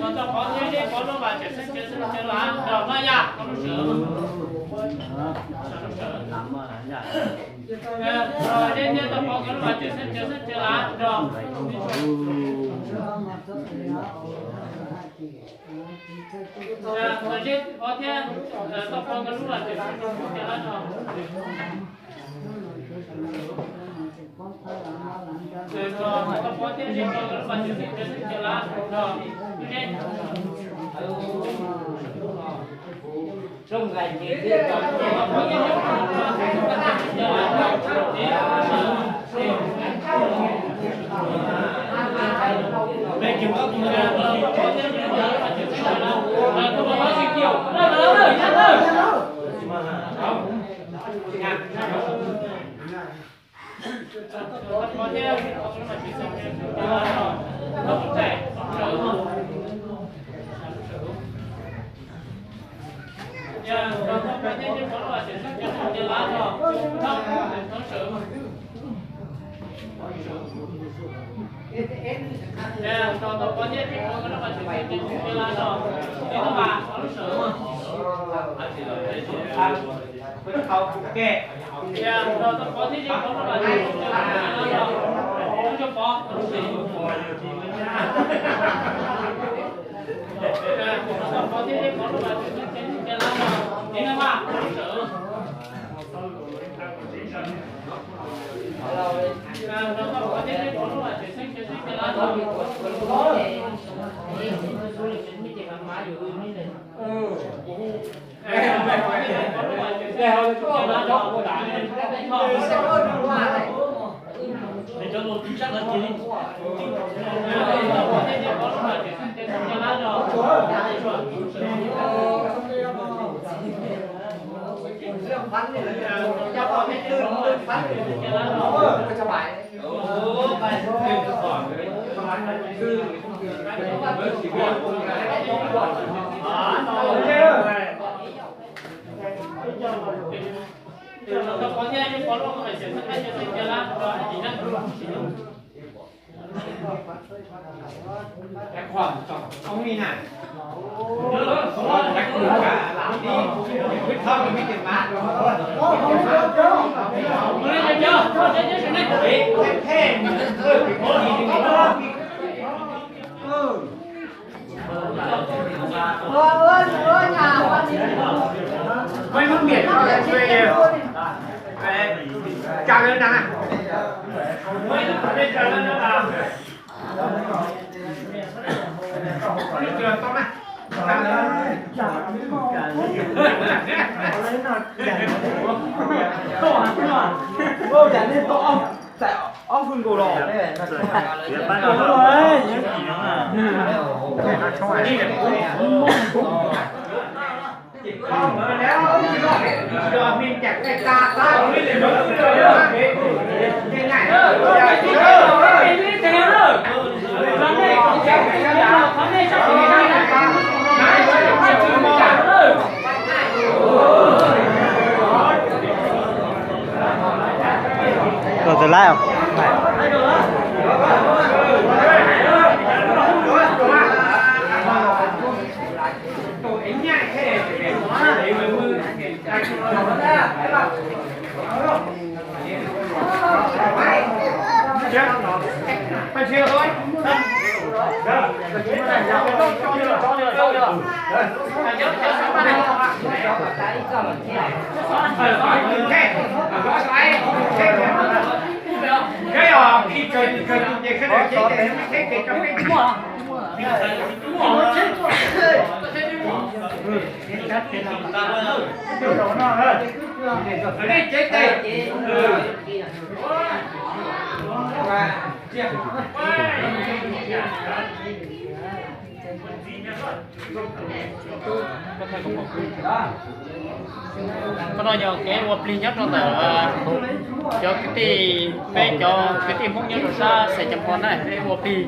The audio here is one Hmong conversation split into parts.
Tau pov thiab zeb pov lub vas tseem xeeb tsev xeeb tsev los nrog no yam lub sawv. Zeb thiab tau pov nkawd lub vas tseem xeeb tsev xeeb tsev los nrog. Zeb pov thiab tau pov nkawd lub vas tseem xeeb tsev xeeb tsev los nrog. Tus lawv Qhov no yog kev ua plig nyob rau ntawm cov kwv tij, peb cov kwv tij Hmoob nyob rau sab Xais Cas Phos na, peb ua plig.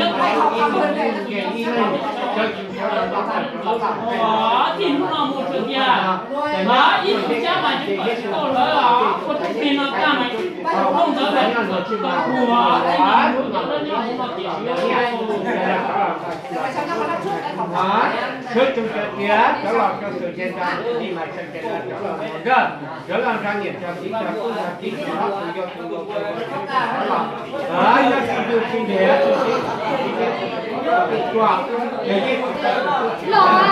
Ib leeg Tij hnub no mus txog tias, ib tug cab mas tsis kom tsis tau lawv, ua tug plig no tag mas tsis tau ntawd mas tsis tau hu. Sawv tsees tias cov los rau tus ces nta li mas sawv tsees cov los nkawd, cov los nrog niam cov txiv cov tub cov tij cov hlob tus yau tus nkaus tus los, nyob tsis yug tsis nrhiav tus txiv tus tub tus tuam ces yeej tsis tau tus tub tsis tau